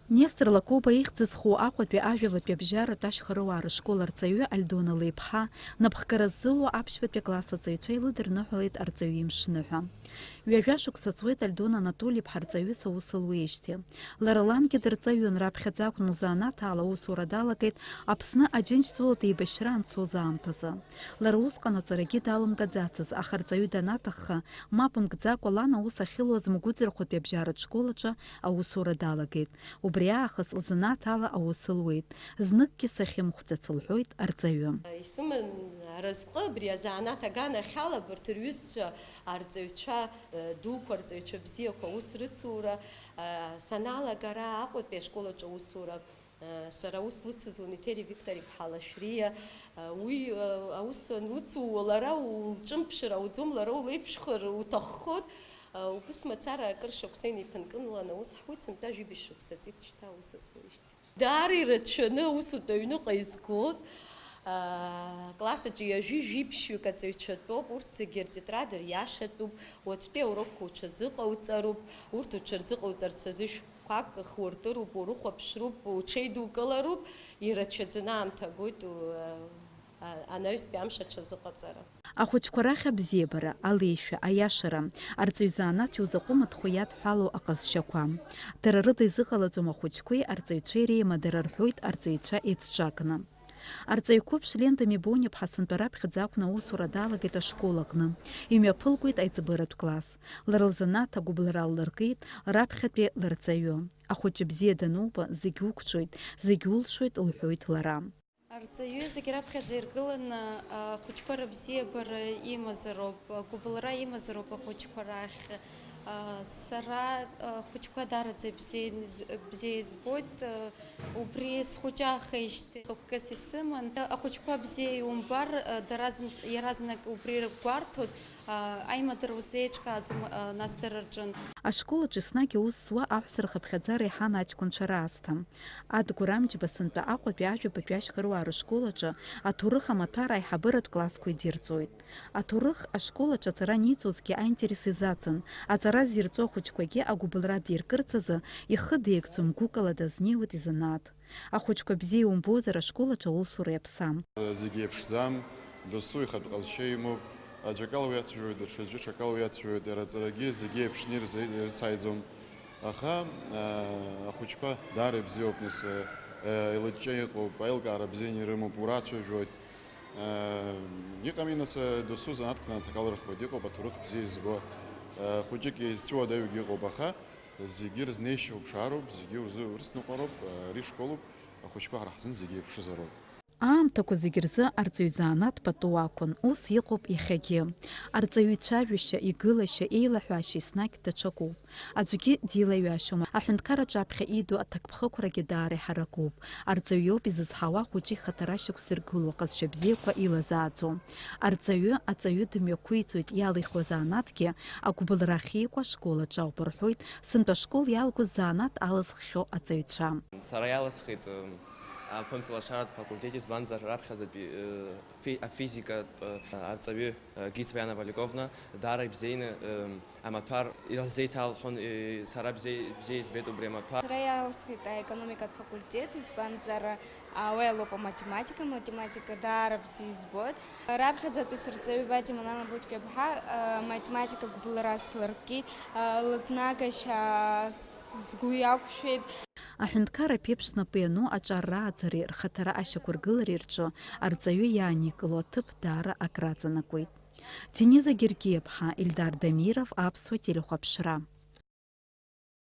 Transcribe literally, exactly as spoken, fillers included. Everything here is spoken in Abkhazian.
Нестор Лакоба ихьӡ зху Аҟәатәи ажәабатәи абжьаратә ашьхарыуаа рышкол арҵаҩы Альдона Леиԥҳа, напхгара ззылуа аԥшьбатәи акласс аҵаҩцәа илыдырныҳәалеит арҵаҩы имшныҳәа. Ҩажәа шықәса ҵуеит Альдона Анатоли-иԥҳа рҵаҩыс аус луеижьҭеи. Лара лангьы дырҵаҩын, раԥхьаӡа акәын лзанааҭ ала аусура далагеит Аԥсны Аџьынџьтәылатә еибашьра анцоз аамҭазы. Лара усҟан аҵарагьы далымгаӡацыз, аха арҵаҩы данаҭахха, мап мкӡакәа лан аус ахьылуаз Мгәыӡырхәатәи абжьаратә школ аҿы аусура далагеит. Убри аахыс лзанааҭ ала аус луеит. Зныкгьы сахьымхәӡац, лҳәоит арҵаҩы. Исыман аразҟы абри азанааҭ аганахьала абарҭ рҩызцәа арҵаҩцәа, э, дуқәа, арҵаҩцәа бзиақәа аус рыцура, э, саналага ара Аҟәатәи ашкол аҿы аусура, э, сара аус лыцызуан Еҭери Виктор-иԥҳа Лашәриа. Э, уи, э, аус анлыцуо лара улҿымԥшыр ауӡом, лара улеиԥшхар уҭаххоит. Э, убыс мацара акыр шықәса инеиԥынкыланы аус ҳуит, сынтәа жәибжь шықәса ҵит шьҭа аус азуеижьҭеи. Даара ирацәаны аусутә аҩныҟа изгоит. Аа, класс аҿы ҩажәи жәиԥшьҩык аҵаҩцәатәоуп, урҭ зегьы ртетрад риашатәуп, уаҵәтәи аурокқәа уҽазыҟауҵароуп, урҭ уҽырзыҟауҵарц азы шәҟәқәак хуртыроуп, урыхәаԥшроуп, уҽеидукылароуп, ирацәаӡаны аамҭа агоит, у-, а-, анаҩстәи амш аҽазыҟаҵара. Ахәыҷқәа рахь абзиабара, алеишәа, аиашара, арҵаҩ занааҭ иузаҟәымыҭхо иадҳәалоу аҟазшьақәа. Дара рыда изыҟалаӡом ахәыҷқәеи арҵаҩцәеи реимадара, рҳәоит арҵаҩцәа еицҿакны. Арҵаҩ қәыԥш Лента Мибониа-ԥҳа сынтәа раԥхьаӡа акәны аусура далагеит ашкол аҟны. Имҩаԥылгоит аиҵбыратә класс. Лара лзанааҭ агәыбылра ллыркит раԥхьатәи лырҵаҩы. Ахәыҷы бзиа дануба, зегь уқәҿоит, зегь улшоит, лҳәоит лара. Арҵаҩы зегь раԥхьаӡа иргыланы, ахәыҷқәа рыбзиабара имазароуп, агәыбылра имазароуп ахәыҷқәа рахь. Сара ахәыҷқәа даараӡа ибзиан-, бзиа избоит, убри схәыҷаахеижьҭеи хықәкыс исыман. Ахәыҷқәа бзиа иумбар, дара зынтә-, иаразнак убри рыгәгәарҭоит, аимадара узеиҿкааӡом, нас дара рҿынтә. Ашкол аҿы еснагь аус зуа аҳәса рхыԥхьаӡара иаҳан аҷкәынцәа раасҭа. Адгәыр Амҷба сынтәа Аҟәатәи ажәабатәи ашьхаруаа рышкол аҿы аҭоурых амаҭәар аиҳабыратә классқәа идирҵоит. Аҭоурых ашкол аҿы аҵара аниҵозгьы аинтерес изаҵан, аҵара зирҵо ахәыҷқәагьы агәыбылра диркырц азы ихы деигӡом, гәыкала дазнеиуеит изанааҭ. Ахәыҷқәа бзиа иумбозар, ашкол аҿы аусура иаԥсам. Зегь еиԥшӡам, досу ихатә ҟазшьа имоуп, аӡәы акала уиацәажәоит, даҽаӡәы ҽакала уиацәажәоит, иара аҵарагьы зегь еиԥшны ирзеи-, ирцааиӡом. Аха, аа, ахәыҷқәа даара ибзиоуп, нас, аа, еилыҷҷа иҟоуп, аилкаара бзианы ирымоуп, урацәажәоит. Аа, иҟами, нас, досу занааҭк занааҭк алырхуеит, иҟоуп аҭоурых бзиа избо, аа, хәыҷык изцәыуадаҩгьы ыҟоуп, аха зегьы рызнеишьа уԥшаароуп, зегьы узы-, урыцныҟәароуп, аа, ари школуп, ахәыҷқәа ҳара ҳзын зегьы еиԥшызароуп. Аамҭақәа зегь рзы арҵаҩ занааҭ пату акәын, ус иҟоуп иахьагьы. Арҵаҩы ицәажәашьа, игылашьа, еилаҳәашьа еснагь даҽакуп. Аӡәгьы дилаҩашьом, аҳәынҭқар аҿаԥхьа иду аҭакԥхықәрагьы даара иҳаракуп. Арҵаҩ иоуп изызҳауа ахәыҷы ихаҭара шьақәзыргыло аҟазшьа бзиақәа илазааӡо. Арҵаҩы аҵаҩы дымҩақәиҵоит, иалихуа занааҭгьы агәыбылра ахьикуа ашкол аҿы ауп, рҳәоит сынтәа ашкол иалгоз занааҭ алызххьоу аҵаҩцәа. Сара иалысхит, ы, Аԥынҵа лашаратә факультет, избанзар, раԥхьаӡатәи, ы, фи-, афизикатә, ы, арҵаҩы, ы, Гиц Виана Валиковна даара ибзианы, ы, амаҭәар илзеиҭалҳәон, ы, сара бзиа, бзиа избеит убри амаҭәар. Сара иалсхит аекономикатә факультет, избанзар, ы, уи алоуп аматематика, аматематика даара бзиа избоит. Раԥхьаӡатәи сырҵаҩы Бадима Лана Бочкиаԥҳа, ы, аматематика гәыбылра слыркит, ы, лызнагашьа с-, сгәы иақәшәеит. Аҳәынҭқар аԥеиԥш знапы иану аҿар рааӡареи рхаҭара ашьақәыргылареи рҿы арҵаҩы иааникыло аҭыԥ даара акраҵанакуеит. Дениза Гергиаԥҳа, Ильдар Дамиров, Аԥсуа телехәаԥшра.